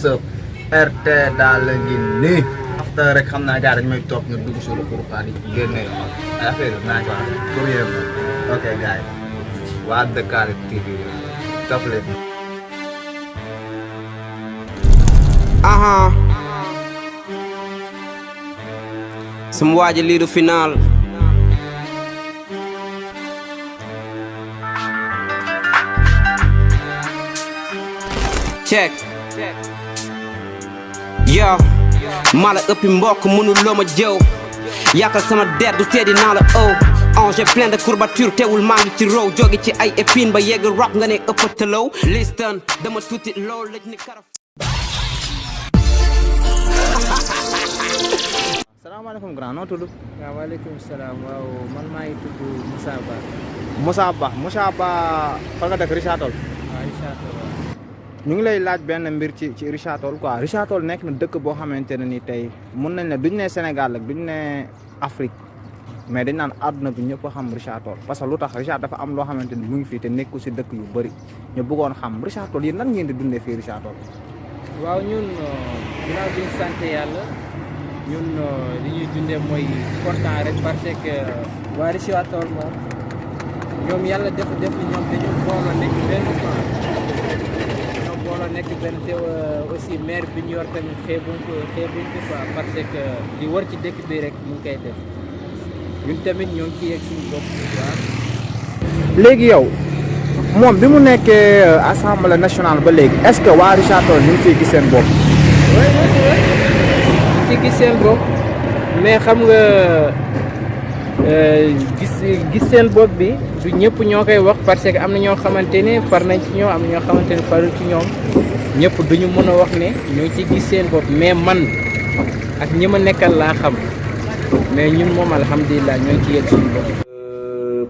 what's up RT daal la ngi nii after rek xam naa gars dañ may topp nga dugg sur le pourquoi di génne affaire yi naa ci wax pour yéen ok gars yi waa Dakar TV topp leen sama waaji lii du final check yo maa la ëppi mbokk mënul loo ma jëw yàqal sama der du tee dinaa la j'ai plein de courbatures teewul maa ngi ci row jóge ci ay épine ba yegg rap nga ne ëppatalaw listen dama tuuti low lëj ni karaf salaamaaleykum grand noo tudd waaw waaleykum salaam waaw man maa ngi tudd Moussa Ba. Moussa Ba fan nga dëkk Richard Toll. waaw Richard Toll waaw. ñu ngi lay laaj benn mbir ci Richard Toll quoi Richard Toll nekk na dëkk boo xamante ne ni tey mun nañ ne duñ ne Sénégal ak duñ ne Afrique mais dañ naan àdduna bi ñëpp a xam Richard Toll parce que lu tax Richard dafa am loo xamante ni mu ngi fii te nekku si dëkk yu bëri ñu bëggoon xam Richard Toll yéen nan ngeen di dundee fii Richard Toll. waaw ñun ginnaaw bi ñu sant yàlla ñun li ñuy dundee mooy kontaan rek parce que waa Richard Toll moom ñoom yàlla def ñoom dañoo booloo nekk benn quoi ñoom booloo nekk benn te aussi maire bi ñu yor tamit xeebuñ ko quoi parce que li war ci dëkk bi rek mu ngi koy def ñun tamit ñoo ngi ciy yegg suñu bopp waaw. léegi yow moom bi mu nekkee assemblée nationale ba léegi est-ce que waa Richard Toll ñu ngi ciy gis seen bopp. ci gis seen bopp mais xam nga gis seen bopp bi du ñëpp ñoo koy wax parce que am na ñoo xamante ne far nañ ci ñoom am na ñoo xamante ne farul ci ñoom ñëpp duñu mën a wax ne ñoo ci gis seen bopp mais man ak ñi ma nekkal laa xam mais ñun moom alhamdulilah ñoo ngi ci yegg suñu bopp.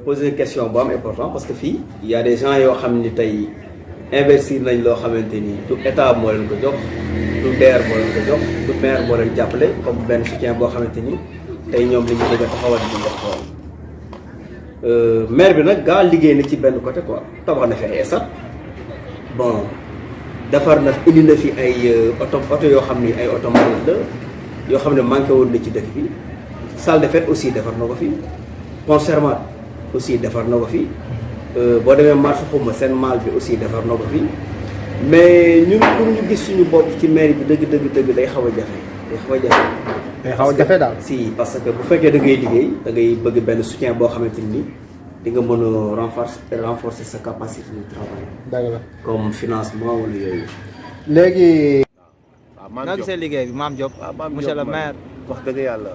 Poser une question bu am important parce que fii il y a des gens yoo xam ni tey investir nañ loo xamante ni du état moo leen ko jox du DER moo leen ko jox du maire moo leen jàppale comme benn soutien boo xamante ni tey ñoom li ñu bëgg a taxawal di ñu taxawal maire bi nag gaa liggéey na ci benn côté quoi tabax na fi ay esat bon defar na indi na fi ay oto yoo xam ni ay oto mbalit la yoo xam ne manqué woon na ci dëkk bi salle de fête aussi defar na ko fi conservat aussi defar na ko fi boo demee marché xuma seen maal bi aussi defar na ko fi mais ñun pour ñu gis suñu bopp ci mairie bi dëgg day xaw a jafe day xaw a jafe daal. si parce que bu fekkee da ngay liggéey da ngay bëgg benn soutien boo xamante ni di nga mën a renforcer sa capacité de travail. dëgg la comme financement wala yooyu. léegi. waaw Mame nga Diop gisee liggéey bi Mame Diop. waaw Mame monsieur le Diop maire. wax dëgg yàlla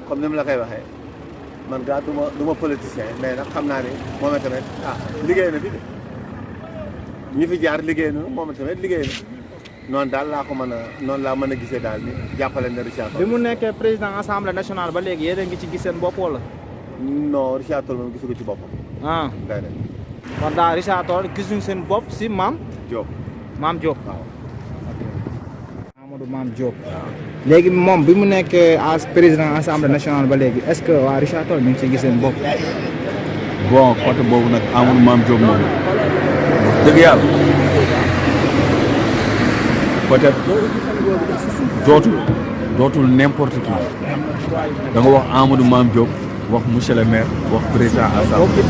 comme ni mu la koy waxee man gaa du ma politicien mais nag xam naa ne moom tamit liggéey na fi de ñi fi jaar liggéey na moom tamit liggéey na noonu daal noonu laa mën a gisee daal ni jàppale na Richard Toll. bi mu nekkee président assemblée nationale ba léegi yéen a ngi ci gis seen bopp wala. non Richard Toll moom gisu ko ci boppam. day dem kon daal Richard Toll gisuñ seen bopp si Mame Diop. waaw. Amadou Mame Diop. léegi moom bi mu nekkee président assemblée nationale ba léegi est-ce que waa Richard Toll ñu ngi ciy gis seen bopp. bon côté boobu nag Amadou Mame Diop moom dëgg yàlla peut-être dootul n'importe qui da nga wax Amadou Mame Diop wax monsieur le maire wax président assemblée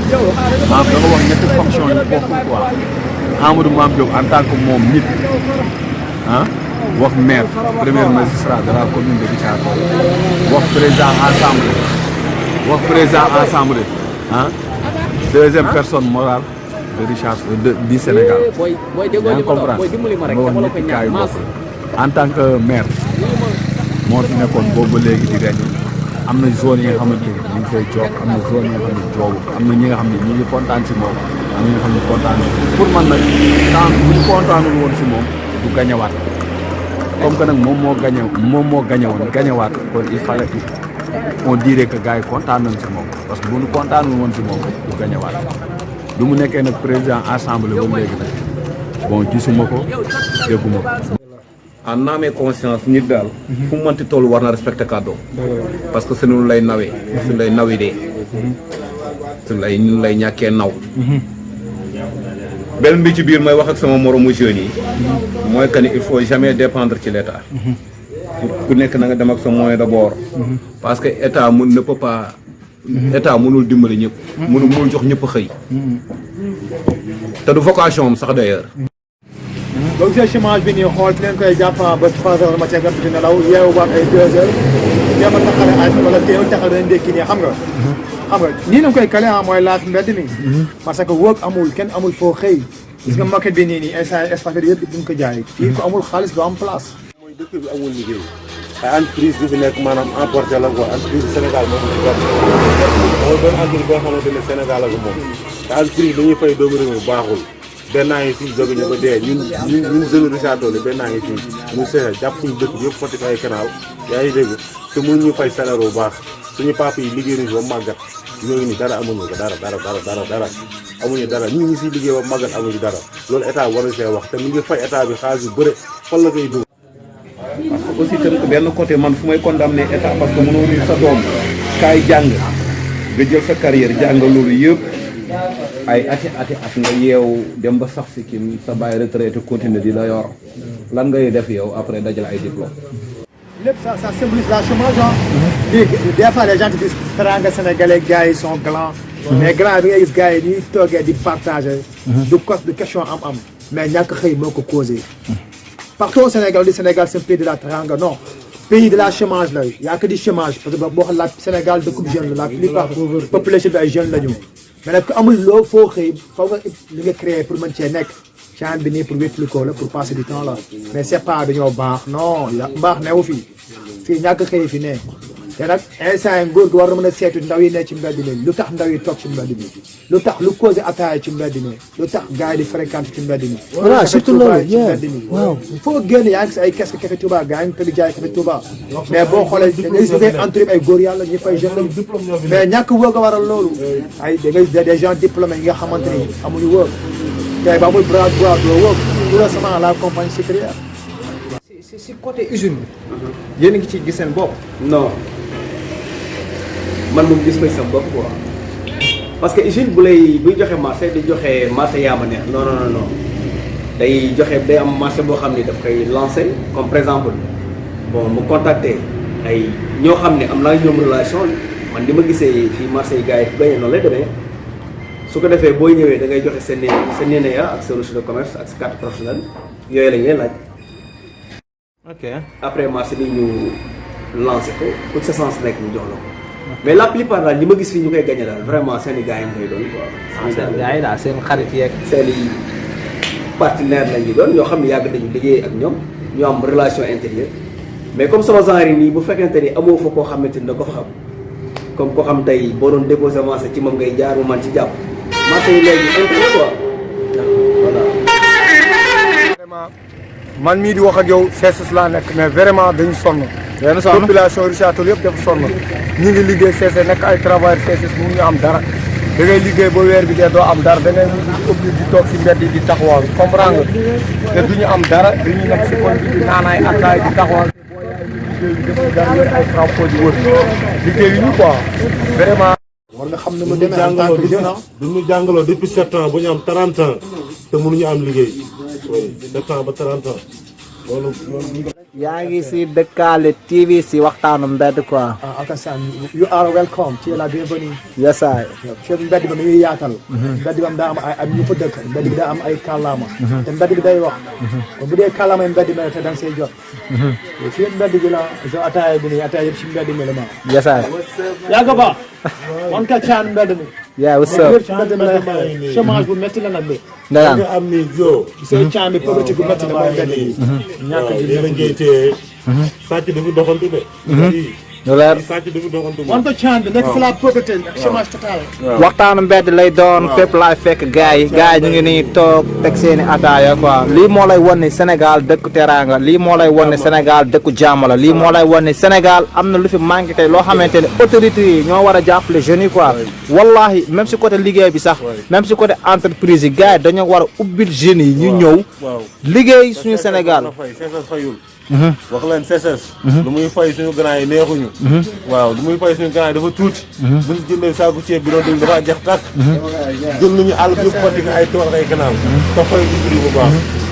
maanaam da nga wax ñetti fonction yi bokkul quoi Amadou Mame Diop en tant que moom nit wax maire premier magistrat de la commune de Richard Toll wax président assemblée deuxième personne morale de Richard du Sénégal. yaa ngi comprendre nga wax ñetti cas yu bokk en tant que maire moo fi nekkoon boobu ba léegi di gagné am na zone yi nga xamante ni ñu ngi fay jox am na zone yi nga xam ne joobu am na ñi nga xam ne ñu ngi kontaan si moom am na ñi nga xam ne kontaan pour man nag tant bu ñu kontaanul woon si moom du gañewaat comme que nag moom moo gañewoon gañewaat kon il fallait on dirait que gars yi kontaan nañ si moom parce que bu ñu kontaanul woon si moom du gañewaat bi mu nekkee nag président assemblée ba léegi nag bon gisuma ko dégguma ko. en âme et conscience nit daal. fu mu mënti toll war na respecter kàddoom. parce que suñu lay nawee. suñu lay nawee dee. suñu lay ñàkkee naw. benn bi ci biir mooy wax ak sama moromu jeunes yi mooy que ni il faut jamais dépendre ci l'état ku nekk na nga dem ak sa moyen d'abord parce que état ne peut pas état mënul dimbali ñëpp mënul jox ñëpp xëy te du vocation am sax d'ailleurs boo gisee chômage bi nii xool fi leen koy jàpp ba 3 heures matin nga di nelaw yeewu ba ay 2 heures jéem a taxale añ wala jéem a taxale dañ ndékki nii xam nga nii lañ koy kale mooy laaj mbedd mi parce que wóog amul kenn amul foo xëy gis nga market bi nii nii espace bi yëpp duñ ko jaay fii ko amul xaalis du am place mooy dëkk bi amul liggéey ay entreprise du fi nekk maanaam emporté la quoi entreprise Sénégal moom la ñu mooy benn entreprise boo xamante ne Sénégal la ko moom te entreprise dañuy fay doomu réew mi baaxul benn naa ngi fii jóge ñu ko dee ñun jeune Richard Toll benn naa ngi fii ñu seet jàpp suñu dëkk bi yëpp foti ko ay canal yaa ngi dégg te mënu ñu fay salaire bu baax suñu papa yi liggéey nañu ba màggat ñoo ngi ni dara amuñu ko dara amuñu dara ñu ngi siy liggéey ba màggat amuñu dara loolu état war na see wax te mu ngi fay état bi xaalis yu bëre fan la koy dugg parce que aussi tamit benn côté man fu may condamner état parce que mënoo ni sa doom kaay jàng nga jël sa carrière jàng loolu yëpp ay ati nga yeew dem ba sax si kii sa bàyyi retraité continuer di la yor lan ngay def yow après dajale ay diplôme lépp ça symbolise la chômage léegi des fois les gens te disent teranga sénégalais gars yi sont glands mais glands bi nga gis gars yi ñuy toogee di partager du question am mais ñàkk xëy moo ko causé partout au Sénégal c'est un pays de la teranga non pays de la chômage la y a que du chômage parce que boo xam la Sénégal dëkkub jeune la plupart population bi ay jeunes la ñu mais nag amul loo foo xëy foo nga li nga créé pour mën cee nekk chan bi nii pour wétlu ko la pour passer du temps là mais c'est pas dañoo baax non mbaax newu fii ñàkk xëy fi ne te nag instant yi nguur gi war na mën a seetu ndaw yi ne ci mbedd mi lu tax ndaw yi toog ci mbedd mi lu tax lu causé ataaya ci mbedd mi lu tax gars yi di fréquente ci mbedd mi voilà surtout loolu ci mbedd mi waaw foo génn yaa ngi si ay casque café Touba gars yi ngi tëgg jaay café Touba mais boo xoolee da ngay gis ngay entouré ay góor yàlla ñëpp ay jeunes lañu mais ñàkk wóor a waral loolu ay da ngay des gens diplômés yi nga xamante ni amuñu wóor tey ba amul bras droit doo wóor tout récemment la compagnie sucrière si côté usine bi yéen a ngi ciy gis seen bopp non man moom gis koy sam bopp quoi parce que usine buy joxe marché di joxe marché yaa ma neex non day am marché boo xam ni daf koy lancé comme par exemple bon mu contacter ay ñoo xam ne am naa ñoom relation man ni ma gisee fii marché yi gars yi gañe noonu lay demee su ko defee booy ñëwee da ngay joxe sa NINEA ak sa registre de commerce ak sa carte professionnelle yooyu la ñuy laaj. ok après marché bi ñu lancé ko pour sa sens nekk ñu jox la ko mais la plupart daal ñi ma gis fii ñu koy gagné daal vraiment seen i gars yi ngay doon quoi. seen gars yi daal seen xarit yeeg. seen i partenaire lañ ñu doon ñoo xam ne yàgg nañu liggéey ak ñoom ñu am relation intérieure mais comme sama genre yi nii bu fekkente ni amoo fa koo xamante ni da ko fa xam comme koo xam tey boo doon déposé marché ci moom ngay jaar mu man ci jàpp marché yi léegi intérêt quoi voilà. vraiment man mii di wax ak yow CSS laa nekk mais vraiment dañu sonn. population Richard Toll yëpp dafa sonn ñu ngi liggéey CSS nekk ay travailleurs CSS mënuñu am dara da ngay liggéey ba weer bi dee doo am dara da ngay obligé di toog si mbedd yi di taxawal comprendre nga te duñu am dara dañuy nekk si koñ bi di naan ay attaay di taxawal liggéey bi def dara yor ay transport di wër liggéey yi ñu quoi vraiment war nga xam ne mu demee en tant que jeune duñu jàngaloo depuis 7 ans bu ñu am 30 ans te mënuñu am liggéey 7 ans ba 30 ans loolu yaa ngi si Dëkkaale TV si waxtaanu mbedd quoi. Akasan you are welcome tu es la bienvenue. yes I. fii mbedd bi dañuy yaatal. mbedd bi daa am ay ñu fa dëkk mbedd bi daa am ay kàllaama. te mbedd bi day wax. kon bu dee kàllaama yi mbedd bi te da nga see jot. fii mbedd bi la jo ataaya bi nii ataaya yëpp si mbedd mi la ma. yes I. yaa nga ba. wan ka caan mbedd mi. yeah what's up. mbedd mi lay xew chômage bu métti la nag de. dëgg nga am ni jo seen caan bi pauvreté bu métti la mooy mbedd yi. ñàkk waaw yéen a ngi téye sàcc dafa doxantu de lu leer. sàcc dafa doxantu wan ko caan bi nekk fi la pauvreté ak chômage total. waxtaanu mbedd lay doon fépp laay fekk gars yi ñu ngi nii toog teg seen i ataaya quoi lii moo lay wan ne Sénégal dëkku teraanga lii moo lay wan ne Sénégal dëkku jàmm la lii moo lay wan ne Sénégal am na lu fi manqué tey loo xamante ne autorités yi ñoo war a jàppale jeunes yi quoi wallahi même si côté liggéey bi sax même si côté entreprise yi gars yi dañoo war a ubbil jeunes yi ñu ñëw liggéey suñu Sénégal wax leen sécheresse. lu muy fay suñu grand yi neexuñu. waaw lu muy fay suñu grand yi dafa tuuti. buñ si jëndee saako ceeb bi doon déglu dafa jeex tàkk. jël nañu àll bi yëpp xotti ay tool ay canal. te fay du prix bu baax.